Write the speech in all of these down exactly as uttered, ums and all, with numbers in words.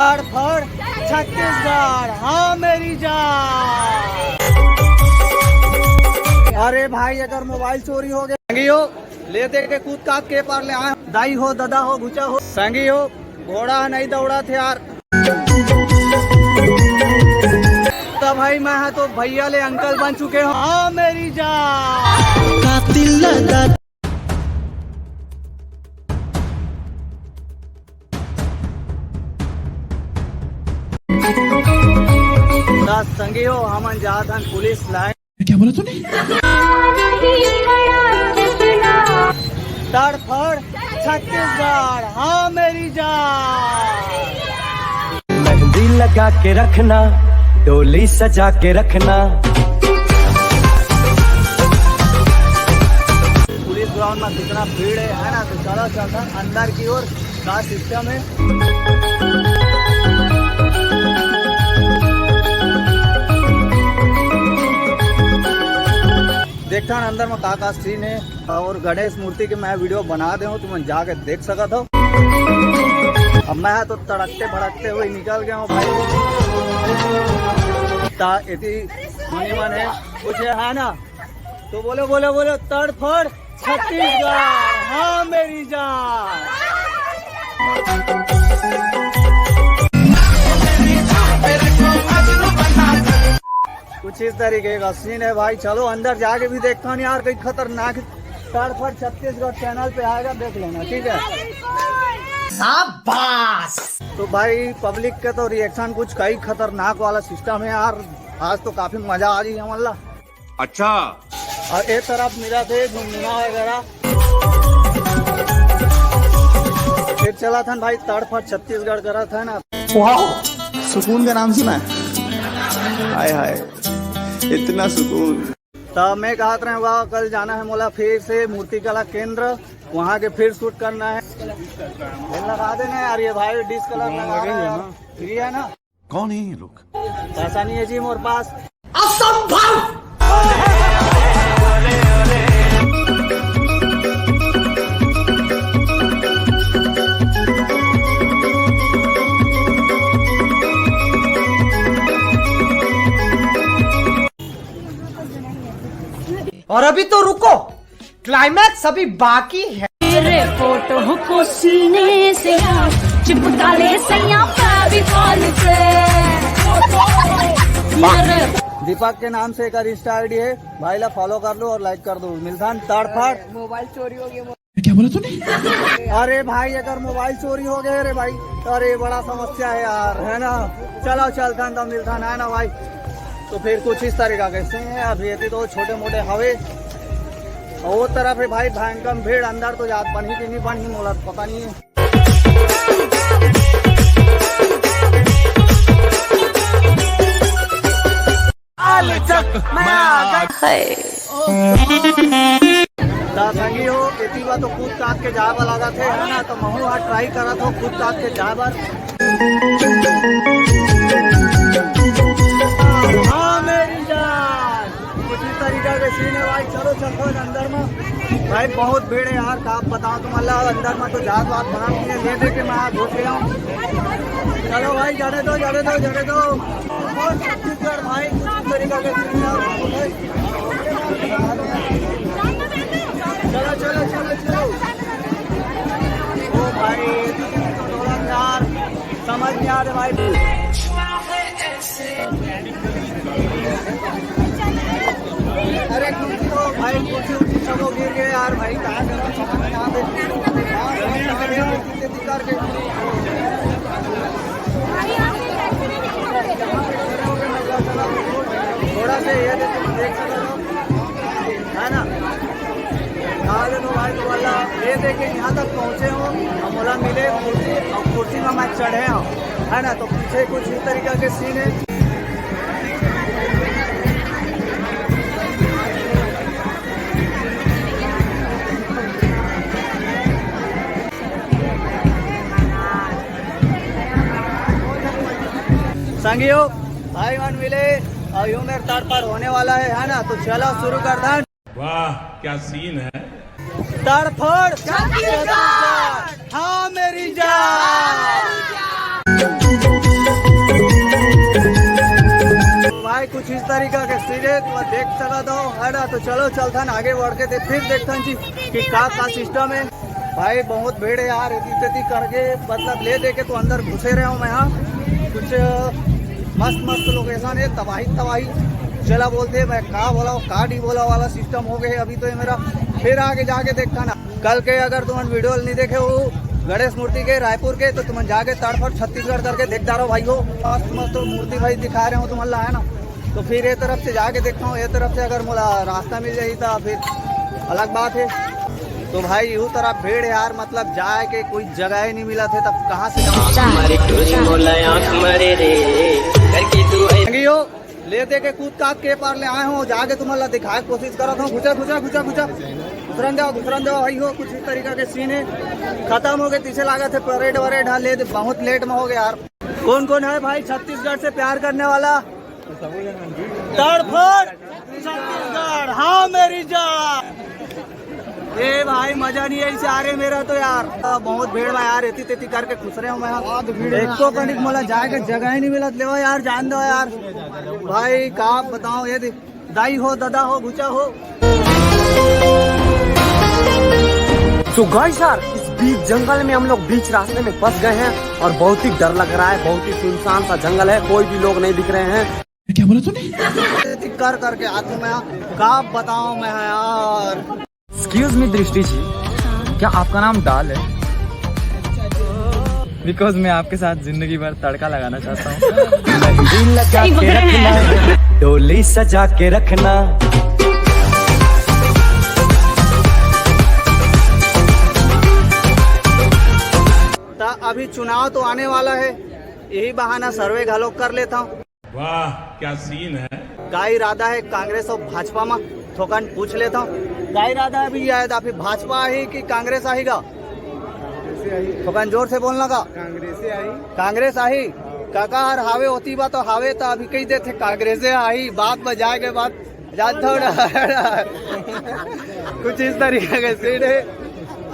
तड़फड़ छत्तीसगढ़, हाँ मेरी जान। अरे भाई, अगर मोबाइल चोरी हो गया, संगी हो, ले दे के कूद काद के पार ले आए। दाई हो, ददा हो, गुचा हो, संगी हो, घोड़ा नहीं दौड़ा थे यार। तो भाई, मैं हा तो भैया ले अंकल बन चुके हो, हाँ मेरी जान। कातिल लगा। त संगी हो, हमन जात हन पुलिस लाइन। क्या बोला तूने? तड़फड़ छत्तीसगढ़, हाँ मेरी जान। मेहंदी लगा के रखना, डोली सजा के रखना। पुलिस ग्राउंड में कितना भीड़ है, है ना? तो चलो, चलता अंदर की ओर, का सिस्टम है। देखता ना अंदर में का का सीन है। और गणेश मूर्ति के मैं वीडियो बना दे हूँ, तुम जाके देख सकत हो। अब मैं तो तड़कते भड़कते हुए निकल गया हूँ भाई। ता इतनी मुनीमन है, कुछ है ना? तो बोलो, बोलो, बोलो, तड़फड़ छत्तीसगढ़, हाँ मेरी जान। कुछ इस तरीके का सीन है भाई। चलो अंदर जाके भी देखता हूँ यार, कहीं खतरनाक। तड़फड़ छत्तीसगढ़ चैनल पे आएगा, देख लेना, ठीक है? शाबाश। तो भाई, पब्लिक का तो रिएक्शन कुछ कई खतरनाक वाला सिस्टम है यार। आज तो काफी मजा आ रही है, मतलब। अच्छा। और एक तरफ मिला थे झुनझुना वगैरह। फिर चला था भाई, तड़फड़ छत्तीसगढ़ करा था ना। वाह, सुकून का नाम सुना है? हाय हाय, इतना सुकून। तो मैं कहत रहे हुआ, कल जाना है मोला फिर से मूर्ति कला केंद्र, वहाँ के फिर शूट करना है। लगा देना यार, ये भाई डिस कलर लगा रहा है यार। फ्री है ना? कौन है ये लोग? पैसा नहीं है जी मोर पास। असंभव। और अभी तो रुको, क्लाइमैक्स अभी बाकी है। तेरे फोटो को सीने से चिपका ले सैया फेविकॉल से। मेरे दीपक के नाम से एक इंस्टा आईडी है भाई, ला फॉलो कर लो और लाइक कर दो। मिलथन तड़फड़। मोबाइल चोरी हो गया। क्या बोला तूने? अरे भाई, अगर मोबाइल चोरी हो गया रे भाई, अरे बड़ा समस्या है यार, है ना? चलो चलथन तो मिलथन, है ना भाई? तो फिर कुछ इस तरीका के सीन है। अभी ये तो छोटे मोटे हवे, वो तरफ है भाई भयंकर भीड़, अंदर तो जात बनही कि नहीं बनही, मोला तो पता नहीं है। हाय। ता संगी हो, एती बा तो कूद काद के जाए वाला रथे, है ना? तो महू हा ट्राई करत हो कूद काद के जाए बर। हाँ मेरी जान, कुछ इस तरीका के सीन है भाई। चलो चलते हैं अंदर में। भाई बहुत भीड़ है यार, का बताओ तुम्हारा, अंदर में तो जात वात बना के ले दे के मैं हाथ धो गया हूँ। चलो भाई, जाने दो, जाने दो, जाने दो। और छत्तीसगढ़ भाई, कुछ इस तरीका के सीन है यार। चलो, चलो, चलो, चलो। ओ भाई, थोड़ा यार समझ नहीं आ रहे भाई। अरे कुर्सी तो भाई, कुर्सी उर्सी सब लोग गिर गए यार भाई, कहाँ से समझ में आ रहे। थोड़ा सा ये देख सकते हो, है ना? कहा ले तो भाई, तो वाला ये देखे, यहाँ तक पहुँचे हो, हम बोला मिले कुर्सी, और कुर्सी में मैं चढ़े हूँ, है ना? तो पीछे कुछ इस तरीका के सीन है। संगियो, भाई मन मिले और यूं मेरे तड़फड़ होने वाला है, है ना? तो चलो शुरू करथन। वाह, क्या सीन है। तड़फड़ छत्तीसगढ़, हाँ मेरी जान। इस तरीका के सीधे तो देख सकत हो, है ना? तो चलो चलथन आगे बढ़ के दे, फिर देखथन जी कि का का सिस्टम है। भाई बहुत भीड़ है यार, एती तेती करके मतलब ले दे के तो अंदर घुसे रहे हूँ मैं। हाँ, कुछ मस्त मस्त लोकेशन है, तबाही तबाही चला बोलते हैं। मैं का बोला का नहीं बोला वाला सिस्टम हो गए अभी तो ये मेरा। फिर आगे जाके देखथन। कल के अगर तुमन वीडियो नहीं देखे हो गणेश मूर्ति के रायपुर के, तो तुमन जाके तड़फड़ छत्तीसगढ़ करके देखता रहो भाई हो। मस्त मस्त मूर्ति भाई दिखा रहे हो तुमन ला, है ना? तो फिर ये तरफ से जाके देखता हूँ, ये तरफ से अगर मोला रास्ता मिल जाही तो फिर अलग बात है। तो भाई यू तरफ भीड़ है यार, मतलब जाए के कोई जगह ही नहीं मिला थे, तब कहाँ से जाऊँ? आँख मारे टूरी मोला, आँख मारे रे, करके तू ऐ संगियो, ले दे के कूद काद के पार ले आए हो, जाके तुमन ला दिखाए के कोशिश करत हो। घुचा घुचा घुचा घुचा, घुसरन जाओ घुसरन जाओ भाई हो। कुछ इस तरीका के सीन है, खत्म हो गए, पीछे लागत है परेड वरेड। हाँ ले दे, बहुत लेट में हो गया यार। कौन कौन है भाई छत्तीसगढ़ से प्यार करने वाला? तड़फड़ छत्तीसगढ़, हाँ मेरी जान। ए भाई मजा नहीं है इसे आ रहे मेरा तो यार, बहुत भीड़ में यार, एती तेती करके खुसरे हूँ मैं। एक तो कनिक मोला जाए के जगह ही नहीं मिलत, लेवा यार, जान दो यार। भाई का बताओ, ये दे-, दाई हो, दादा हो, गुचा हो। सो गाइस यार, इस बीच जंगल में हम लोग बीच रास्ते में फंस गए हैं और बहुत ही डर लग रहा है। बहुत ही सुनसान सा जंगल है, कोई भी लोग नहीं दिख रहे हैं। क्या बोला तूने? कर करके आदमी मैं का बताऊं मैं यार। एक्सक्यूज मी दृष्टि जी, क्या आपका नाम दाल है? बिकॉज मैं आपके साथ जिंदगी भर तड़का लगाना चाहता हूँ। मेहंदी लगा सही के बोल रहे हैं। रखना, डोली सजा के रखना। तो अभी चुनाव तो आने वाला है, यही बहाना सर्वे घालो कर लेता हूँ। वाह, क्या सीन है। का इरादा है कांग्रेस और भाजपा में? थोकन पूछ लेता हूँ, का इरादा है भैया, या फिर भाजपा ही कि कांग्रेस आही गा? थोकन जोर से बोलना का। कांग्रेस आही। कांग्रेस आही। काका हर हावे होती बात तो हावे तो अभी कही देते कांग्रेस आही, बात बजाए के बाद जानता हूँ ना। कुछ इस तरीके के सीन है।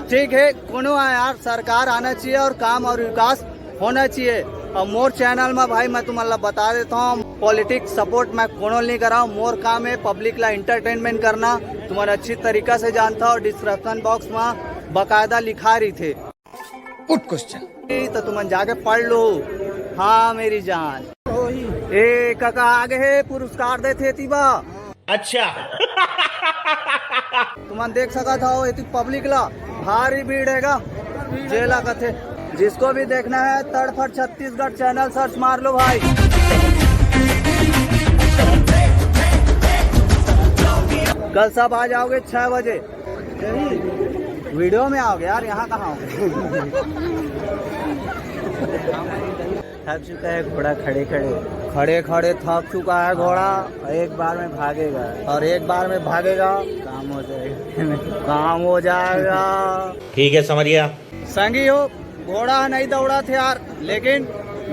ठीक है, कोनो है यार, सरकार आना चाहिए और काम और विकास होना चाहिए। और मोर चैनल में भाई मैं तुम्हारा बता देता हूँ, पॉलिटिक्स सपोर्ट मैं कोनो नहीं करा हूँ। मोर काम है पब्लिक ला एंटरटेनमेंट करना। तुम्हारा अच्छी तरीका से जानता हूँ, डिस्क्रिप्शन बॉक्स में बाकायदा लिखा रही थे। गुड क्वेश्चन। तो तुमन जाके पढ़ लो। हाँ मेरी जान। ए काका आगे है पुरस्कार देते तीबा। अच्छा। तुमन देख सकत हो एती पब्लिक ला, भारी भीड़ हैगा। जेला कथे, जिसको भी देखना है तड़फड़ छत्तीसगढ़ चैनल सर्च मार लो भाई। कल सब आ जाओगे छह बजे। वीडियो में आओगे यार, यहाँ कहाँ आओगे? थक चुका है घोड़ा खड़े खड़े। खड़े खड़े थक चुका है घोड़ा। और एक बार में भागेगा। और एक बार में भागेगा। काम हो जाएगा। काम हो जाएगा। ठीक है, समझ गया। संगी हो, घोड़ा नहीं दौड़ा थे यार, लेकिन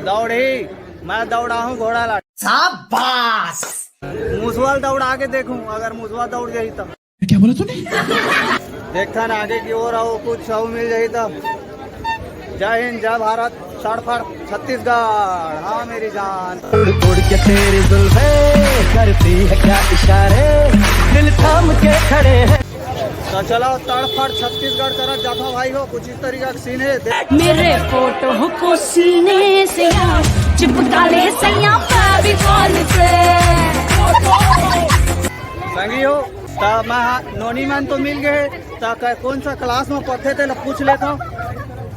दौड़ ही, मैं दौड़ा हूँ घोड़ा ला। शाबाश। मुसवा ल दौड़ा के देखूं, अगर मुसवा दौड़ जाही तो। क्या बोला तूने? देखथन आगे की ओर आओ, कुछ अउ मिल जाही तो। जय हिंद, जय भारत, तड़फड़ छत्तीसगढ़, हाँ मेरी जान। उड़ उड़ के तेरी जुल्फे करती है क्या इशारे, दिल थाम के खड़े हैं। तो चलो तड़फड़ छत्तीसगढ़ तरफ जाता भाई हो, कुछ इस तरीका का सीन है। देख मेरे फोटो को सीने से चिपका ले सैया फेविकॉल से। संगी हो, ता मैं नोनी मन तो मिल गए, ता क-, कौन सा क्लास में पढ़ते थे, ला पूछ लेता हूँ।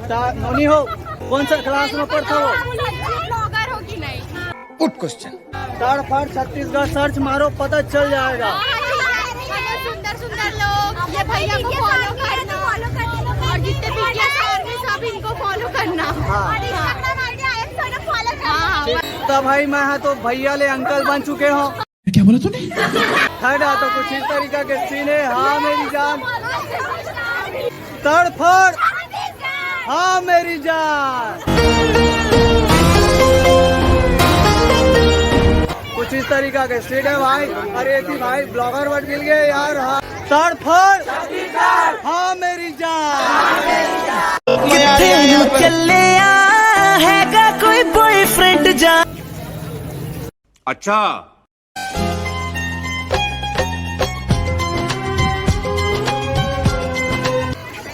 ता नोनी हो, कौन सा क्लास में पढ़ता हो? ब्लॉगर हो कि नहीं? गुड क्वेश्चन। तड़फड़ छत्तीसगढ़ सर्च मारो, पता चल जाएगा। सुंदर सुंदर लोग, ये भैया को फॉलो करना और जितने भी गेस्ट आर्मी सब इनको फॉलो करना। हाँ। हाँ। तो भाई मैं हाँ तो भैया ले अंकल बन चुके हो। क्या बोला तूने? है ना, तो कुछ इस तरीका के सीन है। हाँ मेरी जान, तड़फड़। हाँ मेरी जान, कुछ इस तरीका के सीन है भाई। अरे थी भाई, ब्लॉगर बन मिल गए यार। हाँ तड़फड़। हाँ मेरी जान। ਕਿੱਥੇ ਨੂੰ ਚੱਲਿਆ ਹੈਗਾ ਕੋਈ ਬॉयਫ੍ਰੈਂਡ ਜਾਂ? अच्छा।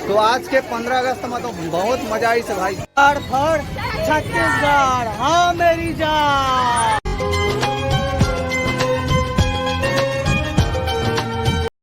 तो आज के पंद्रह अगस्त में तो बहुत मजा आई से भाई। झारखंड, छत्तीसगढ़, हाँ मेरी जान।